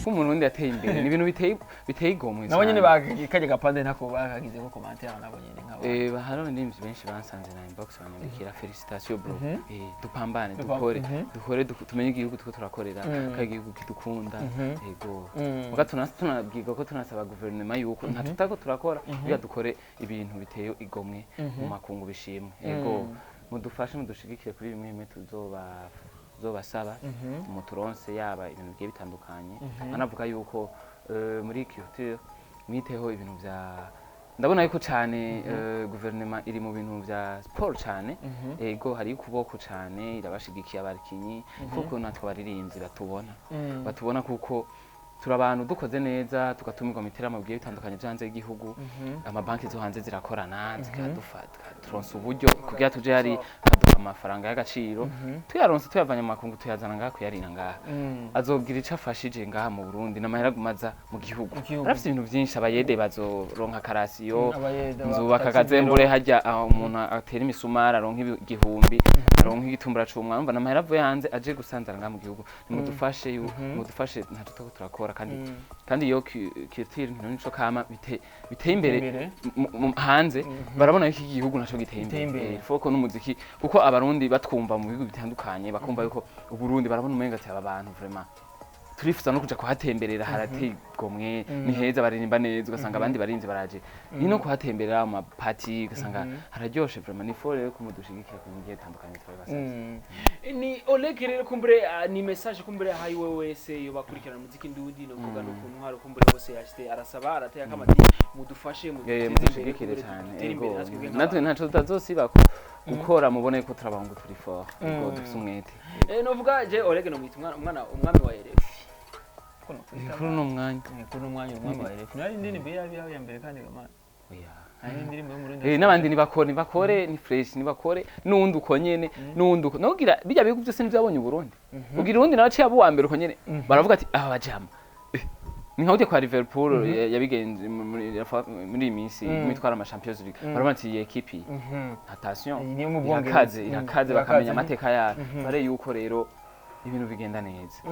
Ko Umurundi yateye imbere, ni ibintu biteye igomwe Nabo nyene cane. kajya gapande ntako bakagize ko commentaire nabo nyene nk'abo. Hari abaririmbyi benshi bansanze na inbox banyandikira: "Félicitations bro, dupambane, dukore, dukore, tumenye igihugu tuko turakorera, kandi igihugu kidukunda." Yego. Muga tunabwirwa ko tunasaba guverinoma yuko nta tutako turakora kugira dukore ibintu biteye igomwe mu makungu, bishimwe. Yego, mudufashe, mudushigikire kuri bimwe bimwe tuzobasaba, muturonse yaba ibintu bigiye bitandukanye. Anavuga yuko muri culture mwiteho ibintu vya, ndabona yuko cyane guverinoma iri mu bintu vya sport cyane. Ego, hari ukuboko cyane, irabashigikiye abakinyi, kuko natwe abaririmbyi batubona, batubona, kuko turi abantu dukoze neza tugatumirwa mu iteramo bigiye bitandukanye byo hanze y'igihugu. Amabanki zo hanze zirakorana, zikadufata, turonsa uburyo kugira tuje hari, kaduha amafaranga y'agaciro. Tuyaronse, tuyavanye mu makungu, tuyazana ngaha kuyarira ngaha, azogira ico afashije ngaha mu Burundi n'amahera agumaza mu gihugu. Mu gihugu. Arafise ibintu vyinshi, abayede bazoronka karasiyo, Abayede, nzubaka abatasi. Akazembure hajya aho umuntu atera imisumari aronka igihumbi, aronka igitumbura c'umwana. Umva, n'amahera avuye hanze aje gusanzara ngaha mu gihugu. Nimudufashe, mudufashe, ntaco turiko turakora. Kandi iyo culture nico kama biteye imbere Imbere. Hanze barabona yuko iki gihugu naco giteye Giteye imbere. imbere. Foko n'umuziki, kuko Abarundi batwumva mu bihugu bitandukanye, bakumva yuko Uburundi, barabona umenga ati aba bantu vraiment turifuza no kuja kuhatemberera, harateye igomwe, ni heza, baririmba neza. Ugasanga abandi barinzi baraje ni no kuhatemberera mu mapati, ugasanga hararyoshe vraiment. Ni fort rero ko mudushigikira ku bintu bigiye bitandukanye turabibasavye. Ni Oleg rero, kumbure ni message kumbure ahaye wewe wese yo bakurikirana umuziki ndundi, no kuvuga no ku ntwaro kumbure bose yashite arasaba, arateye akamati: mudufashe, muduteze imbere, Mudushigikire kumbure cyane. dutere imbere natwe Ego. nk'abantu. Natwe ntaco tutazosiba gukora, mubone ko turabahungu turi fort, ego, dufise umwete. Novuga je Oleg no mwita umwana umwami wa RFI. Kuri uno mwanya. Kuri uno mwanya umwami wa RFI. Nari indirimbo yari ya mbere kandi gamana. Oya. Hari indirimbo y'Umurundi. N'abandi nibakore, nibakore, ni fresh, nibakore n'uwundi uko nyene, n'uwundi uko nogira. Bijya bihugu byose ntivyabonye Uburundi, ugira urundi nawe aciye aba uwa mbere uko nyene, baravuga ati aba bajama. Ni nka ujya kwa Liverpool yabigenje muri iyi minsi mitwara ama Champions League, baravuga ati iyi ekipi, attention, Iyi niyo mu Bwongereza. Irakaze, irakaze, bakamenya Irakaze. amateka yayo bare yuko rero ibintu bigenda neza.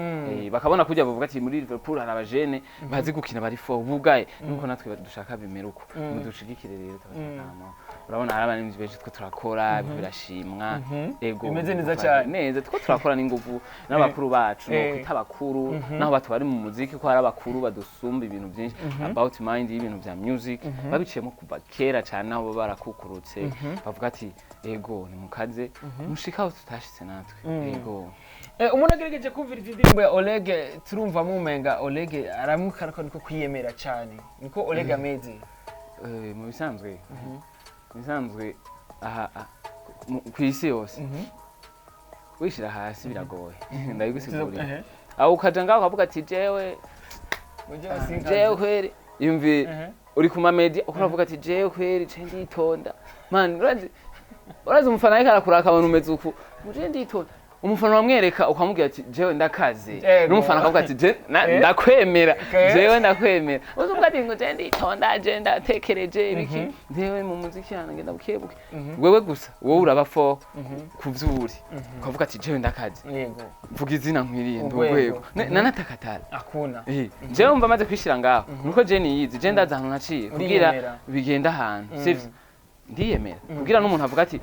Bakabona kujya bavuga ati muri Liverpool hari abajene bazi gukina, bari fort bugaye, nuko natwe dushaka bimera uko. Mudushigikire rero, tabatakamo. Urabona hari abarimvyi benshi two turakora, birashimwa. Ego. Bimeze neza dukora cyane. Neza, two turakora n'inguvu n'abakuru bacu, no kwita abakuru naho batu bari mu muziki, ko hari abakuru badusumba ibintu byinshi about mind y'ibintu vya music, babiciyemo kuva kera cyane, naho baba barakukurutse, bavuga ati ego, nimukaze mushika aho tutashitse natwe. Ego. Umuntu agerageje kumviriza indirimbo ya Oleg, turumva mumenga Oleg aramukara ko niko kwiyemera cyane, niko Oleg ameze. Mu bisanzwe aha ku isi yose wishira hasi biragoye, ndabigusigurira. Aho ukaja ngaho ukavuga ati jewe, jewe kweri, yumvi uri ku mamedia uko uravuga ati jewe kweri ce nditonda man. Urazi umufana ariko arakuraka, abona umeze uku, je nditonda. Umufana wamwereka ukamubwira ati jewe ndakaze, n'umufana akavuga ati je ndakwemera, jewe ndakwemera. Uzuvuga ati ngo je nditonda, je ndatekereje ibiki, jewe mu muziki hano ngenda buke buke. Wewe gusa wowe uraba fo kuvyuri, ukavuga ati jewe ndakaze, mvuga izina nkwiriye, ndi Urwego. urwego. Nanatakatara. Akuna. Jewe mva maze kwishira ngaho, nuko je niyizi, je ndazi ahantu naciye kugira Uriyemera. bigenda ahantu, sivyo? Ndiyemera kugira n'umuntu avuga ati,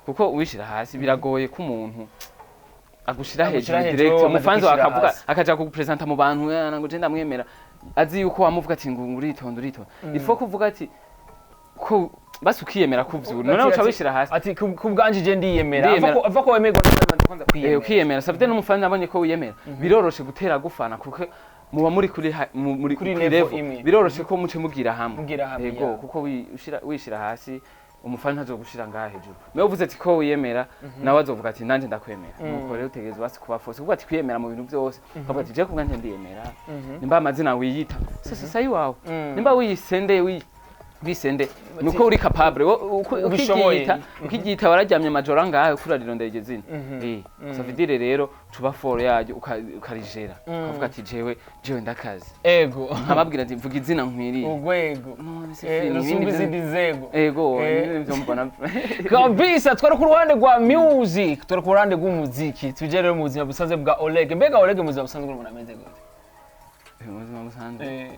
kuko wishira hasi biragoye ko umuntu agushira Agushira hejuru hejuru, direct. wamaze Umufanzi kwishira akavuga, hasi. akaja kugupresenta mu bantu, "Eh, ngo je ndamwemera," azi yuko wamuvuga ati ngo uritonda, uritonda. Il faut kuvuga ati ko basi ukiyemera kuvyura, none uca wishira hasi. Ati ku bwanje je ndiyemera. Ndiyemera. Ava ko wemerwa n'abandi, kwanza kwiyemera. Ukiyemera savide n'umufana abonye ko wiyemera, biroroshe gutera gufana, kuko muba muri kuri muri Kuri kuri level level imwe. Biroroshe ko muce mugira hamwe. Mugira hamwe, Yego. ya. Kuko wishira hasi, umufana ntazogushira ngaha hejuru. Mewe uvuze ati ko wiyemera, nawe azovuga ati nanje ndakwemera. Nuko rero utegerezwa basi kuba force, kuvuga ati kwiyemera mu bintu byose, ukavuga ati je kubwa nje ndiyemera. Nimba amazina wiyita sasa iwawe, nimba wiyisende wisende, nuko uri capable Ubishoboye. Ukigiyita wararyamye amajoro angahe ukurarirondera iryo zina. Ça veut dire rero tuba fort yaryo, ukarijera, ukavuga ati jewe, jewe ndakaze. Nkababwira ati mvuga izina nkwiriye. Urwego. None se Eh, fini, rusumba ibindi izindi nzego. Ego. Nibyo mbona. Kabisa, twari ku ruhande rwa music, twari ku ruhande rw'umuziki. Tuje rero mu buzima busanzwe bwa Oleg. Mbega Oleg mu buzima busanzwe umuntu ameze gute? Mu buzima busanzwe,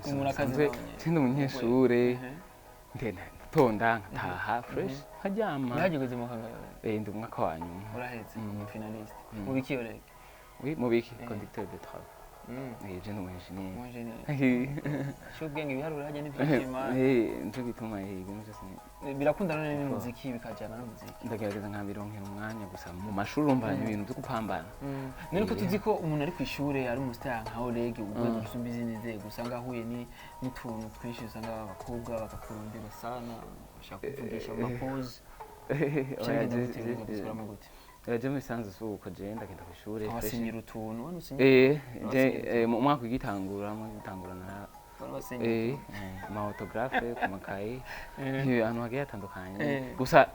umuntu akazi Busanzwe, nawe nyene. sindi umunyeshure, ndenda tonda, nkataha fresh, nkaryama. Ntihageze mu kangahe? Ndi umwaka wa nyuma. Urahetse? Mm. Finaliste? Mm. Mu biki, Oleg? Oui, mu biki? Conducteur de travaux. Je ndi umu ingénieur. Mu ingénieur. Cyo ubwenge, ibiharuro hajya n'ivyishima. Nico gituma ibintu byose Birakunda none n'umuziki bikajyana n'umuziki? Ndagerageza nkabironkera umwanya, gusa mu mashuri urumva ni ibintu byo gupambana. None ko tuzi ko umuntu ari ku ishure ari umustar nka Oleg, urwego rusumba izindi nzego, usanga ahuye n'utuntu twinshi, usanga abakobwa bakakurondera sana, bashaka kuvugisha mu mapoze. Oya, Cyangwa gute, gute? Je mu bisanzwe si uko, je ndagenda ku ishure fresh. Abasinyira utuntu wano usinyira? Je mu mwaka ugitangura, mu gitangura na Wano basinyira? Ama autographe ku makaye, ahantu hagiye hatandukanye. Gusa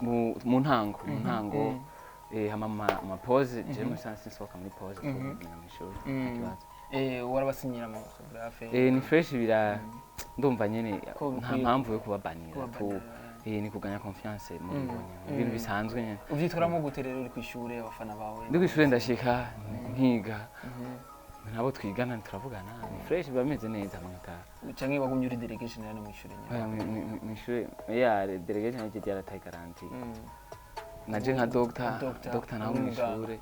mu ntango hama ama pause, je mu bisanzwe sinsohoka muri pause, tugumira mw'ishuri, nta kibazo. Warabasinyira ama autographe? Ni fresh, bira ndumva nyene Ko nta bikwiye. mpamvu yo kubabanira tu. Kubabanira. Ni kuganya confiance muri bo nyene, ibintu bisanzwe nyene. Uvyitwaramo gute rero uri ku ishure, abafana bawe? Ndi kw'ishure ndashika nkiga, nabo twigana turavugana, ni fresh, biba bimeze neza nkataha. Canke wagumye uri delegation hano mw'ishure nyene? Oya, mw'ishure ya delegation yanje ryarataye garantie. Naje nka doctor. Doctor, Doctor naho umuganga. mw'ishure,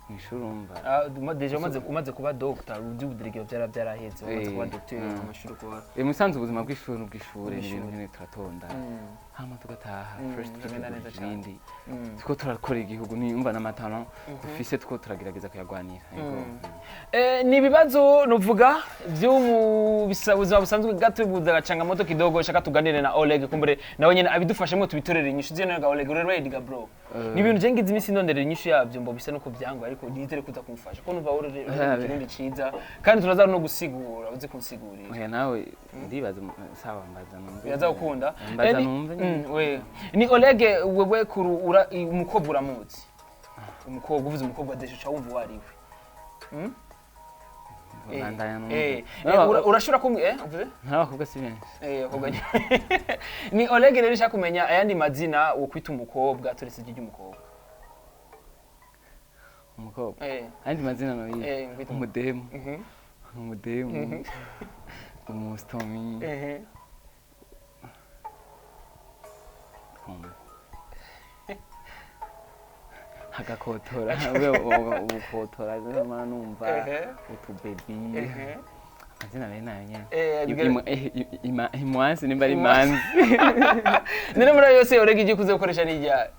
mw'ishure urumva. Ah, déjà umaze kuba doctor, uby'ubudelegation byaraheze, umaze kuba docteur, amashuri kuba Musanze ubuzima bw'ishuri n'ubw'ishure ni ibintu Ubw'ishure. nyene turatonda, hama tugataha fresh, Bigenda tugategura neza cane. ibindi. Tuko turakora igihugu, niyumva n'amatalent dufise, tuko turagerageza kuyagwanira. Yego. Ni ibibazo nuvuga byo mu buzima busanzwe gato, buza changamoto kidogo. Shaka tuganire na Oleg, kumbure nawe nyene abidufashemo, tubitorere inyishu zino. Ga Oleg, uri ready ga bro? Ni ibintu je ngize iminsi ndonderera inyishu yabyo, mbo bisa nuko byangwa, ariko nizere kuza kumfasha ko numva uri ikirundi ciza, kandi turaza no gusigura, uze kunsigurira. Oya, nawe ndibaza, sawa, mbaza numve. Biraza gukunda. Mbaza numve. We ni Oleg, wewe kuru ura umukobwa uramuzi? Umukobwa, uvuze umukobwa déjà uca wumva uwo ari we. Bandanya numve. Urashobora kumwe uvuze? N'abakobwa si benshi. Abakobwa ni Oleg rero nshaka kumenya ayandi mazina wo kwita umukobwa turetse iryo ry'umukobwa. Umukobwa, ayandi mazina nayo? Ngwita Umudemu, umudemu, umustomi. Twumva agakotora, ubukotora mara numva utubebi, amazina bene nayo nyene. Imwansi nimba ari imanzi. None muri ayo yose, Oleg, ijya ukuze gukoresha ni iryahe?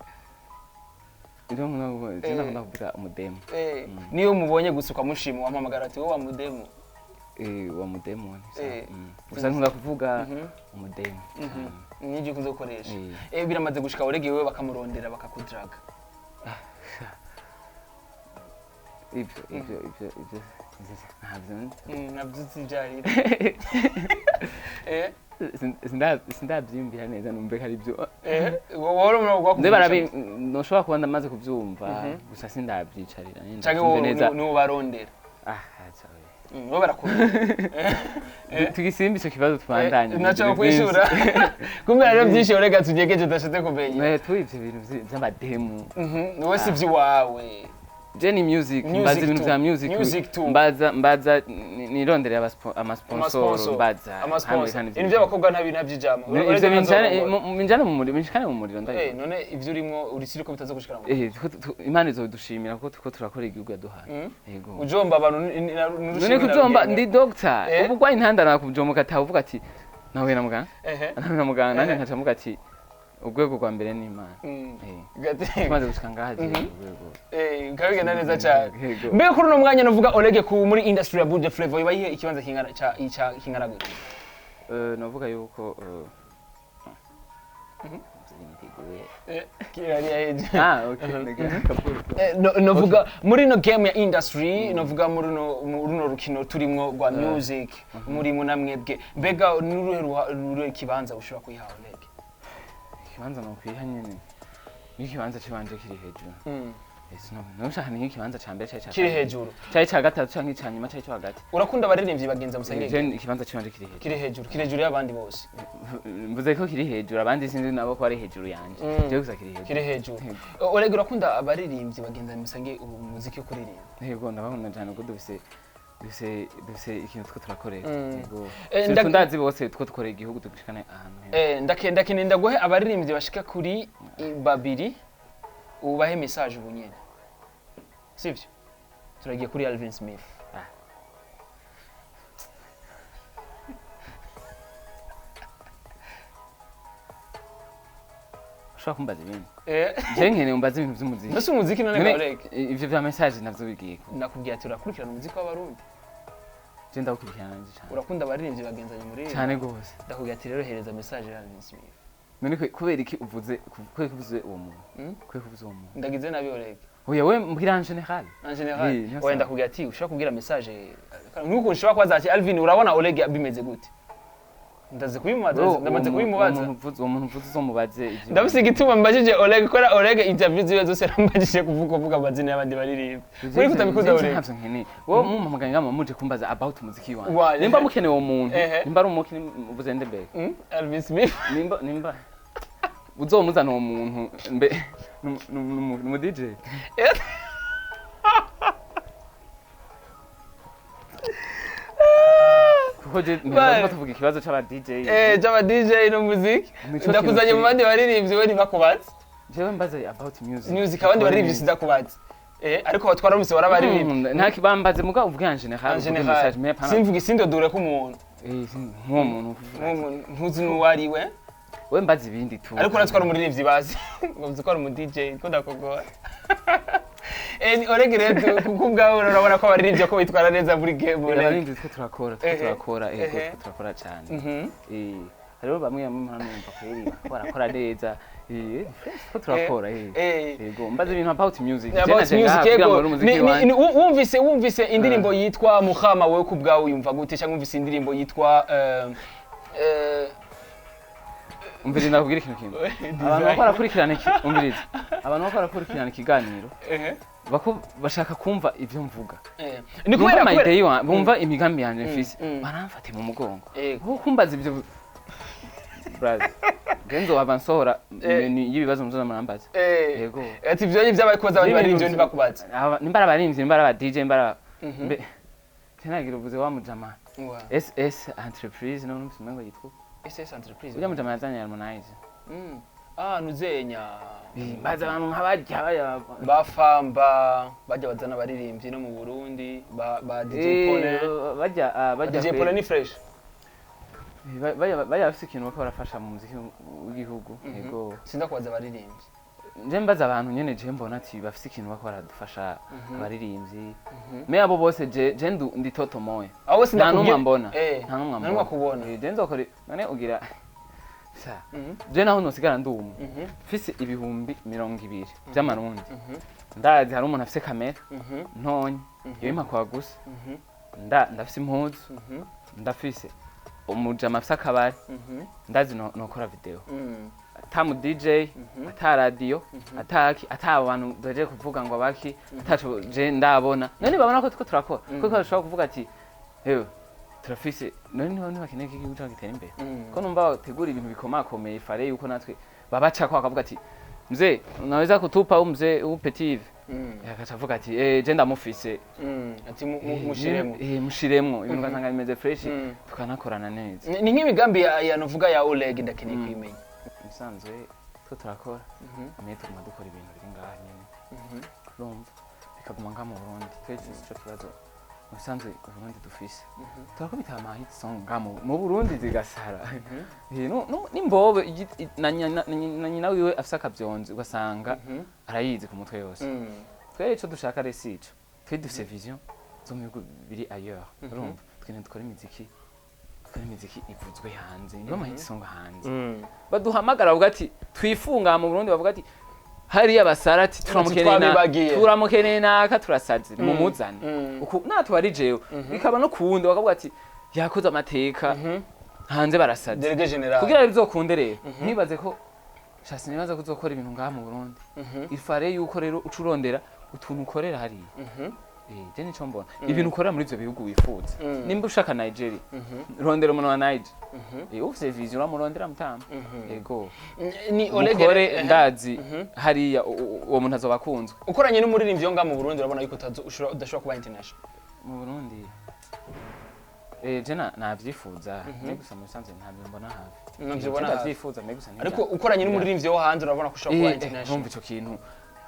Ivyo nkunda kuvuga, je nakunda kuvuga umudemu. Niyo mubonye gusa ukamushima, wampamagara ati wowe wa mudemu? Wa mudemu ni sawa. Gusa nkunda kuvuga umudemu. Nijya ukunze gukoresha? Eh. Biramaze gushika Oleg wewe bakamurondera bakakudraga? Ivyo ntabyo nzi. Nabyo uzibyarira. Sindabyiyumvira neza numve ko ari byo. Wowe uri Nde barabi noshobora kuba ndamaze kubyumva, gusa sindabyicarira nyine canke ndabyumve wowe neza. niwo barondera? Ah, sorry. Wowe barakurondera. Tugisimba ico kibazo, tubandanye. Naco kwishura kumbe rero byinshi urega tugegeje udashatse kumenya. Tu ivyo bintu vy'amademu. Wowe si iby'iwawe. Je ni music. Music Mbaza ibintu too. vya music. Music too. Mbaza nironderera amasponsor. Amasponsor. Mbaza Amasponsor. hano. Ibintu by'abakobwa nta bintu ntabyijamo. Ivyo binjane mu muriro, binjane mu muriro, ndabizi. None ivyo urimo urisiri ko bitaza gushikana mu Imana izodushimira kuko turiko turakora igihugu yaduhaye. Yego. Ujomba abantu None kujomba, ndi doctor. Ubugwayi ntandara kujomoka ataha uvuga ati nahuye na muganga. Nahuye na muganga nanje nkaca mvuga ati urwego rwa mbere ni Imana. Tumaze gushika ngaha je urwego. Bikaba bigenda neza cyane. Yego. Mbega kuri uno mwanya nuvuga Oleg ku muri industry ya Buja Flavor iba yihe ikibanza kingana ca kingana gute? Novuga yuko niteguye. Kirari yaheje. Ah, okay. Kapuru. Novuga muri no game ya industry, novuga muri runo rukino turimwo rwa music, murimo namwebwe, mbega nuruhe nuruhe kibanza ushobora kuyiha Oleg? Ikibanza nokwiha nyene ni ikibanza cibanje kiri hejuru. Sino nushaka ni ikibanza ca mbere cari ca Kiri kabiri. hejuru. Cari ca gatatu canke ica nyuma, cari co hagati. Urakunda abaririmbyi bagenza musangiye? Je ikibanza cibanje kiri hejuru. Kiri hejuru y'abandi bose. Mvuze ko kiri hejuru, abandi sinzi nabo ko ari hejuru yanje. Jewe gusa kiri hejuru. Kiri hejuru. Oleg, urakunda abaririmbyi bagenza musangiye umuziki wo kuririmba? Yego, ndabakunda cyane kuko dufise Dufise ikintu two turakorera. Yego. Surtout ndazi bose two dukorera igihugu, tugishikane ahantu heza. Ndakeneye ndaguhe abaririmbyi bashika kuri babiri, ubahe message ubu nyene, sivyo? Turagiye kuri Alvin Smith. Ah. Ushobora kumbaza ibindi? Je nkeneye umbaze ibintu vy'umuziki. Mbese umuziki none None, Oleg? Ivyo vya message navyo bigiye. Nakubwiye ati urakurikirana umuziki w'Abarundi? Je ndawukurikirana nanje cane. Urakunda abaririmbyi bagenzanye muri Cane gose. Ndakubwiye ati rero hereza message ya Alvin Smith. None kubera iki uvuze, kubera iki uvuze uwo muntu? Kubera iki uvuze uwo muntu? Ndagize nabi, Oleg? Oya, we mbwira en général. En général? Oui, niyo Oya. sawa. Ndakubwira ati ushobora kubwira message nk'uko ushobora kubaza ati Alvin, urabona Oleg bimeze gute? Ndaze kubimubaza. Bro, Ndamaze uwo kubimubaza. uwo muntu uvuze uzomubaze ivyo. Ndafise igituma mbajije Oleg, kubera Oleg interview ziwe zose nambajije kuvuga amazina y'abandi baririmba muri kutabikuza. Jewe Oleg, ntavyo nkeneye. Wowe mumpamagaye ngama muje kumbaza about umuziki wanje. Nimba mukeneye uwo muntu, nimba ari umukini uvuze nde mbere? Alvin Smith. Nimba uzomuzana uwo muntu mbe numu DJ. Kuko je Bye. tuvuga ikibazo c'aba DJ. Jaba DJ no muziki. Nico Ndakuzanye kintu mu bandi baririmbyi, we ntibakubaze. Jewe mbaze about music. Music, abandi baririmbyi sindakubaza. Ariko batwara warabaririmbyi. Nta kibambaze muga uvuge en général, En uvuge général. message mais pana. Simvuge, sindodure ko umuntu. Nk'uwo muntu uvuga. Nk'umuntu ntuzi n'uwo ari we. We mbaze ibindi tu. Ariko uratwara umuririmbyi bazi ngo uzi ko ari umu DJ ko ndakugora. Ni Oleg rero, kuko ubwawe urabona ko abaririmbyi ko bitwara neza muri game, Oleg. Abaririmbyi twe turakora, twe turakora, ego, twe turakora cyane. Hariho bamwe bamwe mpora numva kweri bariko barakora neza. Fresh, twe turakora. Yego, mbaze ibintu about music. Je About naje ngaha music, kugira ngo yego. nkore umuziki wanje. Wumvise indirimbo yitwa Muhama, wowe ku bwawe uyumva gute? Cyangwa wumvise indirimbo yitwa Umviriza, ndakubwira ikintu kimwe. Abantu bako barakurikirana iki, umviriza. Abantu bako barakurikirana ikiganiro, bako bashaka kumva ivyo mvuga. Ni Bumva kubera my kubera day one, bumva imigambi yanje mfise. Baramfate mu mugongo. Kuko kumbaza ivyo, brother, genzo waba nsohora menu y'ibibazo muzoza murambaza. Yego. Ati ivyo ni vyabaye kubaza abandi baririmbyi ntibakubaza. Nimba ari abaririmbyi, nimba ari aba DJ, nimba ari mbe sinagira uvuze wa mujama SS Entreprise, no numvise umengo yitwa SS Entreprise. ujya mujama yazanye Harmonize. Ah, nuzenya. Mbaza abantu nk'abarya baya Bafamba bajya bazana abaririmbyi no mu Burundi, ba DJ Paulin. Bajya ah, Ba bajya DJ Paulin ni fresh. Bajya bafise ikintu bariko barafasha mu muziki w'igihugu, yego. Sindakubaza abaririmbyi. Nje mbaza abantu nyene je mbona ati bafise ikintu bariko baradufasha abaririmbyi, me abo bose je ndi toto moya. Abo bose Nta n'umwe ndakubwira- mbona. Nta Nta n'umwe n'umwe mbona. akubona. Je nzokora none ugira sa je naho nosigara ndi umwe mfise 20,000 vy'amarundi, ndazi hari umuntu afise kamera ntonya iyo impa kwa gusa, ndafise impuzu, ndafise umujama afise akabari, ndazi nokora video ata mu DJ, ata radio, ataki, ata abantu baje kuvuga ngo abaki ataco je ndabona. None babona ko tuko turakora, kuko bashobora kuvuga ati hewe turafise. None niba ntibakeneye ko igihugu cyacu gitera imbere, ko numva bategura ibintu bikomakomeye, fare yuko natwe babacako bakavuga ati mzee unaweza kutupa huu mzee huu petit akaca avuga ati je ndamufise. Ati mushiremo. Mushiremwo ibintu ugasanga bimeze fresh, tukanakorana neza. Ni nk'imigambi ya nuvuga ya Oleg, ndakeneye kuyimenya. Musanzwe two turakora, mwe tuguma dukora ibintu biri ngaha nyene, urumva bikaguma ngaha mu Burundi. Twese ico kibazo mu bisanzwe Uburundi dufise, turakubita ama hit song ngaha mu Burundi zigasara. N'imbobe na nyina wiwe afise akavyonzi ugasanga arayizi ku mutwe yose. Twere ico dushaka rero si ico, twe dufise vision zo mu bihugu biri ailleurs, urumva twene dukora imiziki ivuzwe hanze, niyo ama hit song hanze baduhamagara bavuga ati twifunga mu Burundi, bavuga ati hariya basara ati turamukeneye Twabibagiye. Turamukeneye naka, turasaze mumuzane. Uku natwe ari jewe bikaba no kuwundi bakavuga ati yakoze amateka hanze, barasaze. Délégué général. Kugira ngo bizokunde rero, ntibaze ko shasi, nibaza ko uzokora ibintu ngaha mu Burundi, ifare yuko rero uca urondera utuntu ukorera hariya. Je nico mbona, ibintu ukorera muri ivyo bihugu wifuza. Nimba ushaka Nigeria, rondera umuntu wa Niger. Ufise vision uramurondera mutama, yego. Ni Oleg. Mukore, ndazi hariya uwo muntu azoba akunzwe. Ukoranye n'umuririmbyi wo ngaha mu Burundi, urabona yuko udashobora kuba international? Mu Burundi. Je navyifuza, mais gusa mu bisanzwe ntabyo mbona hafi. Ntabyo ubona Je hafi. ndavyifuza, mais gusa Ariko ukoranye n'umuririmbyi wo hanze, urabona ko ushobora kuba international. Urumva ico kintu.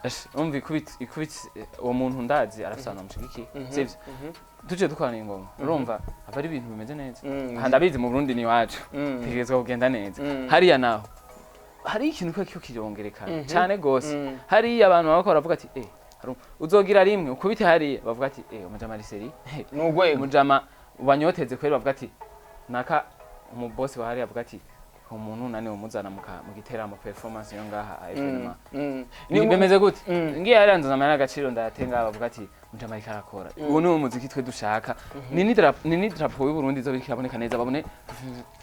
Ash, urumva ikubita uwo muntu, ndazi arafise abantu bamushigikiye, sivyo? Tuje dukorana ingoma, urumva aba ari ibintu bimeze neza. Aha ndabizi, mu Burundi ni iwacu, tegerezwa kugenda neza. Hariya naho hari ikintu kiba kiriko kirongerekana cane gose. Hariya abantu baba baravuga ati uzogira rimwe ukubite hariya, bavuga ati umujama ari sérieux. Ni urwego. Umujama banyoteze kweri, bavuga ati naka umubosi wa hariya avuga ati umuntu nani umuzana mu giteramo, performance yo ngaha a événement. Bimeze gute? Ngiye hariya nzana amahera y'agaciro, ndayatenga, bavuga ati mujama ariko arakora, uwo ni wo muziki twe dushaka, ni n'idarapo y'u Burundi izoba iriko iraboneka neza, babone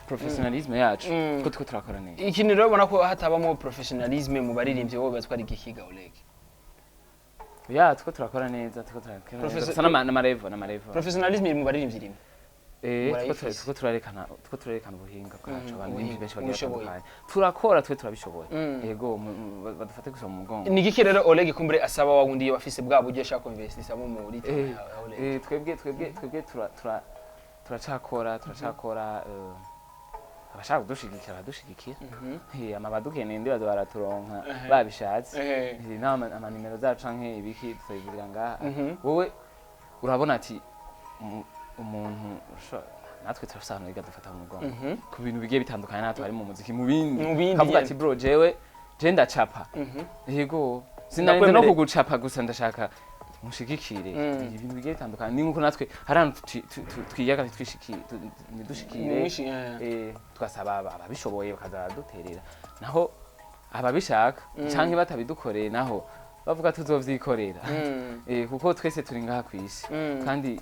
professionnalisme yacu, ko turiko turakora neza. Ikintu rero ubona ko hatabamo professionnalisme mu baririmbyi, wowe batwara igikiga, Oleg? Ya, turiko turakora neza, turiko turakora neza. Gusa n'amarevo. Professionnalisme iri mu baririmbyi rimwe. Turiko Murayifise. turiko turerekana ubuhinga bwacu. Abantu Ubuhinga, benshi bagiye ubishoboye. batandukanye, turakora, twe turabishoboye. Yego, badufate gusa mu mugongo. Ni igiki rero Oleg kumbure asaba wa wundi iyo afise bwa buryo ashaka kuinvestisamo muri talent ya Oleg? Twebwe turacakora, abashaka kudushigikira baradushigikira. Ama badukeneye ndibaza baraturonka babishatse. N'ama amanimero zacu canke ibiki tuzobivugira ngaha. Wowe urabona ati umuntu natwe turafise ahantu biga dufata mu mugongo ku bintu bigiye bitandukanye, natwe hari mu muziki, mu bindi. Mu bindi Kavuga nyene. ati bro, jewe je ndacapa. Yego, sinarinze no Ndakwemereye. kugucapa gusa, ndashaka mushigikire ibintu bigiye bitandukanye. Ni nkuko natwe hari ahantu twiyaga ntidushikire. Tugasaba ababishoboye bakaza baraduterera, naho ababishaka canke batabidukoreye naho bavuga tuzovyikorera. Kuko twese turi ngaha kw'isi, kandi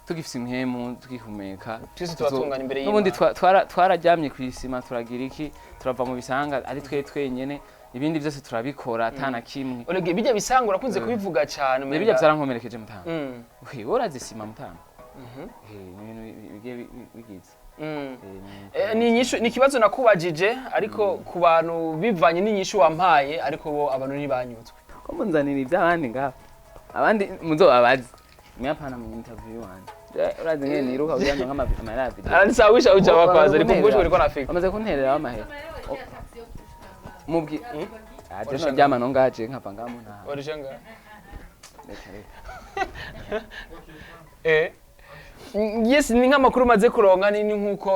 tugifise impwemu, tugihumeka. Twese turatungana imbere N'ubundi y'Imana. twararyamye kw'isima, turagira iki, turava mu bisanga ari twe twenyene, ibindi byose turabikora ata na kimwe. Oleg, bijya bisanga urakunze kubivuga cyane. Bijya vyarankomerekeje, mutama. We urazi isima, mutama? Ni ibintu bigiye bigize. Ni inyishu, ni ikibazo nakubajije, ariko ku bantu bivanye n'inyishu wampaye, ariko bo abantu ntibanyuzwe. Ko munzanira iby'abandi ngaho, abandi muzobabaze mwe, hapana mu interview wanje. Urazi ngene niruka kugira ngo amahera ya video. Aranisawisha uja bakwaza ariko mbushi uriko nafika. Bamaze kuntereraho amahera mubwi aje no ryama no ngaje nkava ngaho nta. Warishanga. Reka reka. Yes, ni nk'amakuru maze kuronka, ni nk'uko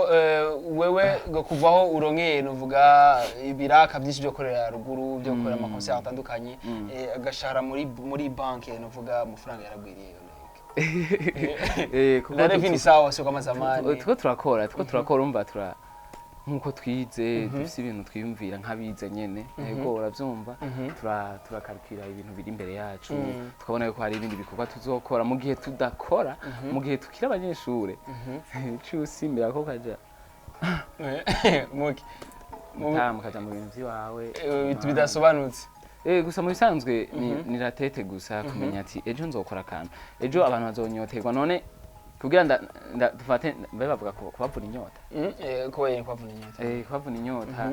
wewe ngo kuvaho uronkeye nuvuga ibiraka byinshi byo korera ruguru, byo gukorera ama concert atandukanye, agashahara muri banki nuvuga amafaranga yaragwiriye, Oleg. Kuko Na reveni sawa, sio kama zamani. Tuko turakora, umva, tura nkuko twize dufise ibintu twiyumvira nk'abize nyene. Yego, uravyumva, turakarikira ibintu biri imbere yacu, tukabona yuko hari ibindi bikorwa tuzokora mu gihe tudakora, mu gihe tukiri abanyeshure. Cusimbira ko kaja Muki mukaja mu bintu vy'iwawe. Bidasobanutse. Gusa mu bisanzwe ni ratete gusa kumenya ati ejo nzokora akantu, ejo abantu bazonyoterwa. None kugira dufate mbe bavuga ko kubavuna inyota. Kuba yari kwavuna inyota. Kubavuna inyota,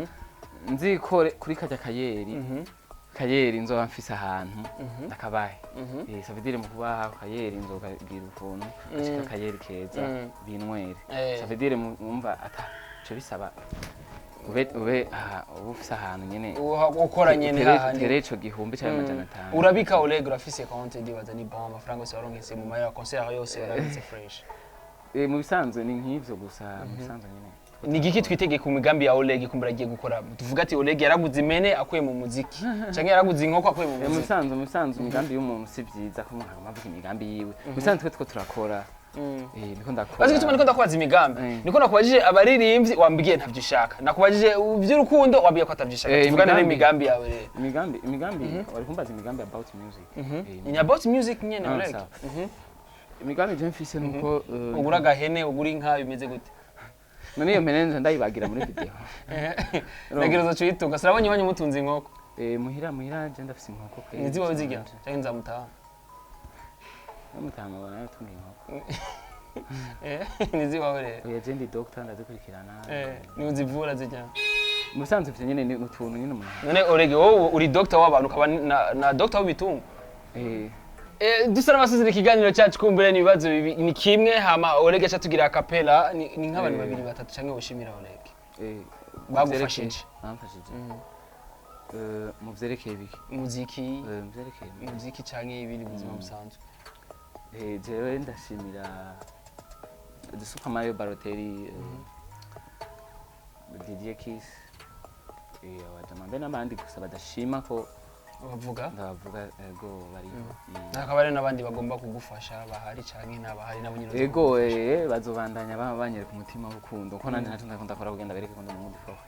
nzikore kuri kajya kayeri, kayeri nzoba mfise ahantu ndakabahe. Ça veut dire mu kubaha kayeri nzokagira ukuntu gashika kayeri keza, binywere. Ça veut dire mwumva ata ico bisaba ube aha, ube ufise ahantu nyene. Ukora nyene hahandi. Utere ico gihumbi canke 500. Urabika, Oleg, urafise konti, ndibaza ni bon, amafaranga yose waronkese mu mahera concert yose warabitse fresh. Mu bisanzwe ni nk'ivyo gusa, mu bisanzwe nyene. Ni igiki twitege ku migambi ya Oleg kumbura agiye gukora? Tuvuga ati Oleg yaraguze impene akuye mu muziki, canke yaraguze inkoko akuye mu Mu muziki. bisanzwe, mu bisanzwe imigambi y'umuntu si vyiza ko umuntu aguma avuga imigambi yiwe. Mu bisanzwe twe two turakora. Niko ndakora. Bazi gituma niko ndakubaza imigambi. Niko nakubajije abaririmbyi, wambwiye ntavyo ushaka. Nakubajije ivy'urukundo, wambwiye ko atavyo ushaka. Tuvugane n'imigambi yawe rero. Imigambi wari kumbaza, imigambi about music. Ni about music nyene, Ah, Oleg. sawa. Imigambi je mfise nuko Ugura agahene, ugura inka, bimeze gute? None iyo mpene nje ndayibagira muri video? Ndagira uzoca uyitunga, sinabonye iwanyu mutunze inkoko. Muhira je ndafise inkoko kweli. Niziba zirya canke nzamutaha? Mutama bana yatunga inkoko. Nizibawe rero. Oya, je ndi doctor, ndazikurikirana. Ni uzivura zirya? Mu bisanzwe ivyo nyene ni utuntu nyene umuntu None Oleg, wowe uri doctor w'abantu, ukaba na doctor w'ibitungwa? Eh. Dusa n'abasozera ikiganiro cyacu, kumbure ni ibibazo ni kimwe, hama Oleg aca tugira a cappella. Ni nk'abantu babiri, batatu canke woshimira, Oleg, bagufashije. Bamfashije mu vyerekeye biki? Umuziki. Mu vyerekeye Umuziki canke ibindi buzima busanzwe. Jewe ndashimira The Super Mario Balotelli, Didier Kiss, abajama mbe n'abandi gusa badashima ko bavuga. Ndabavuga, ego, bariho. Hakaba hari n'abandi bagomba kugufasha bahari canke n'abahari nabo nyine Ego. bazogufasha. Bazobandanya banyereka umutima w'urukundo, ko nanje naco ndakunda kora kugenda bereke ko ndi umundi fort,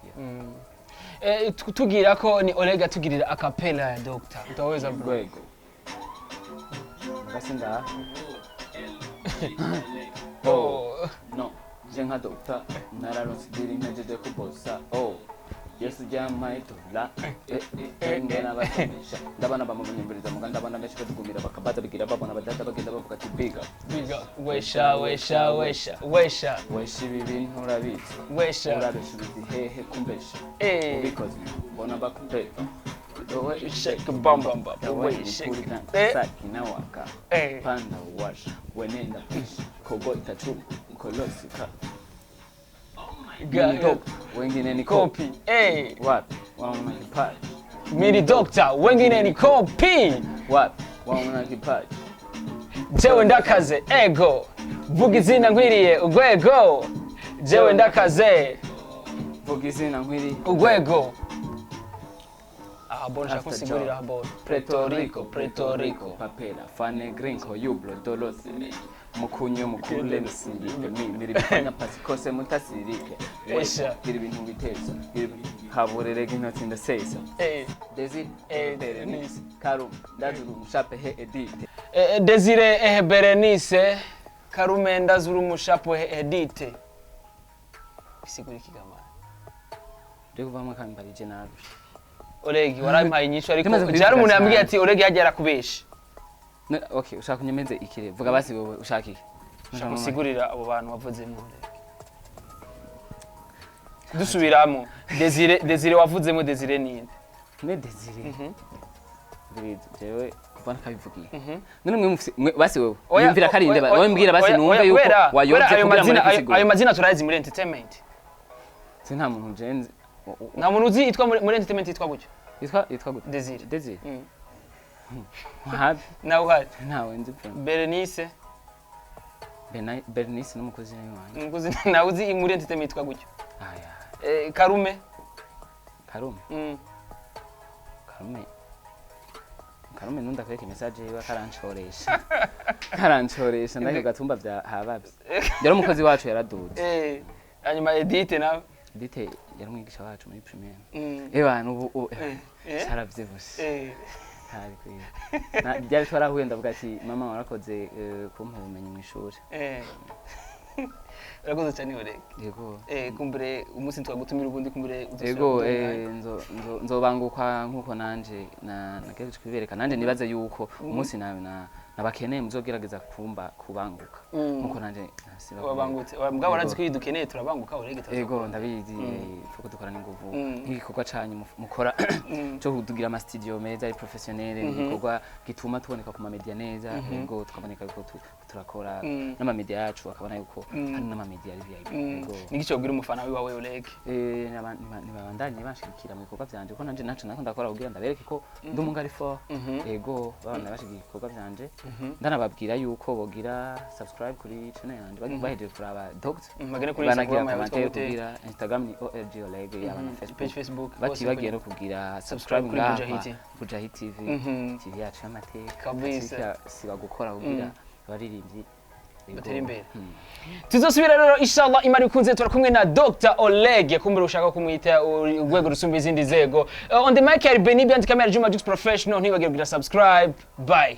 yeah. Tugira ko ni Oleg atugirira a cappella ya Doctor. Utaweza, bro? Rwego basi nda Oh. No je nka doctor nararonse idiri mpejeje kubosa. Oh Yesu ryampaye dola ngena batomesha, ndabona bamunyumviriza muga, ndabona benshi badugumira bakabaza bigira babona badata bagenda bavuga ati biga. Biga wesha wesha wesha wesha. Wesha ibi bintu urabizi. Wesha. Urabesha ubizi hehe kumbesha? Eh. Ubikoze mbona bakupeta. The way you Shake bam bam bam. The way you Shake. put it down, sakinawaka. Eh. Panda washa wenenda pisha kogo itachuma mkolosika. Ga- Top wengine ni copy. Copy. Eh. Wapi waona kipaji? Mimi doctor, wengine ni copy. Wapi waona kipaji? Jewe ndakaze ego. Vuga izina nkwiriye urwego. Jewe ndakaze. Vuga izina nkwiri Urwego. Aha bon shaka After usigurira job. aha bon. Puerto Rico, Puerto Rico, papela, fane gringo, yublo, dolosile. Mukunyo mukule msirike, mi nilifanya pasikose mutasirike. Esha. Gira ibintu biteza, gira haburere intoki ndasesa. Eh. Desire, Eh, Berenice, Karum, Ndazuru, Mushape, he Edite. Desire Berenice Karume Ndazuru Mushapo Edite. Bisigura ikigama. Rero kuvamo kambarije narusha. Oleg warampaye inyishu, ariko Tumaze kubivuga jari umuntu yambwiye cyane. ati Oleg yagiye arakubesha. No, okay, ushaka unyemeze ikire. Vuga basi wowe ushaka iki? Ushaka usigurira abo bantu wavuzemo, Oleg. Dusubiramo. Desire wavuzemo, Desire ninde? Ne Desire. Birizo, jewe kuva nakabivugiye. None mwe mufise basi wewe. Yumvira karinde ba. Wowe mbwira basi numve yuko wayobye ayo kugira ngo mazina ndeke ayo ayo mazina turayazi muri entertainment. Se nta muntu jenze. Nta muntu uzi yitwa muri entertainment yitwa gutyo. Yitwa gute? Desire. Desire. Mm. Wapi? Nawe uhari. Ntawe nzi pe. Berenice. Bernice n'umukozi wanjye. Umukozi nawe uzi muri entertainment yitwa gutyo. Aya, Karume. Karume. Karume. Karume nunda kwereka message yiwe karancoresha. Karancoresha ndake gatumba vya habavye. Yari umukozi wacu yaraduze. Hanyuma Edith nawe. Edith yari umwigisha wacu muri primaire. Eba nubu caravyibushe. Ntari kwiga. Ryari twarahuye ndavuga ati mama warakoze kumpa ubumenyi mu ishuri. Urakoze cyane, Oleg. Yego. Kumbure umunsi twagutumira ubundi kumbure uzosubira Yego. kuduha umwanya. Nzobanguka nkuko nanje na nagerageje kubibereka, nanje nibaze yuko umunsi na nabakeneye muzogerageza kumba kubanguka nkuko nanje nasiba. Wabangutse. Mugabo urazi ko iyo dukeneye turabanguka, Oleg, turaza. Yego, ndabizi, fuko dukora n'inguvu nk'igikorwa canyu mukora cyo kudugira ama studio meza ari professionnel, igikorwa gituma tuboneka ku ma media neza. Yego, tukaboneka yuko turakora n'ama media yacu akabona yuko hari n'ama media ari VIP. Yego. Niki cyo umufana wiwawe, Oleg? Nibabandanye banshigikira mu bikorwa vyanje, kuko nanje naco nako ndakora kugira ndabereke ko ndi umugari fort. Yego, babandanye bashigikira ibikorwa vyanje, ndanababwira yuko bogira subscribe kuri channel yanje bahejeje kuraba Doctor. Bagende kuri banagira Instagram yawe yitwa commentaire gute? Kugira Instagram ni OLG Oleg, yaba na Facebook. Page Facebook hose. Batibagiye no kugira subscribe kuri ngaha Bujahi. Bujahi TV, TV yacu y'amateka. Kabisa. Siba gukora kugira abaririmbyi, yego. Batere imbere. Tuzosubira rero inshallah Imana ikunze, turi kumwe na Dr Oleg, kumbura ushaka kumwita urwego rusumba izindi nzego. On the mic yari Benny, behind camera Juma Jux Professional. Ntibagire kugira subscribe. Bye.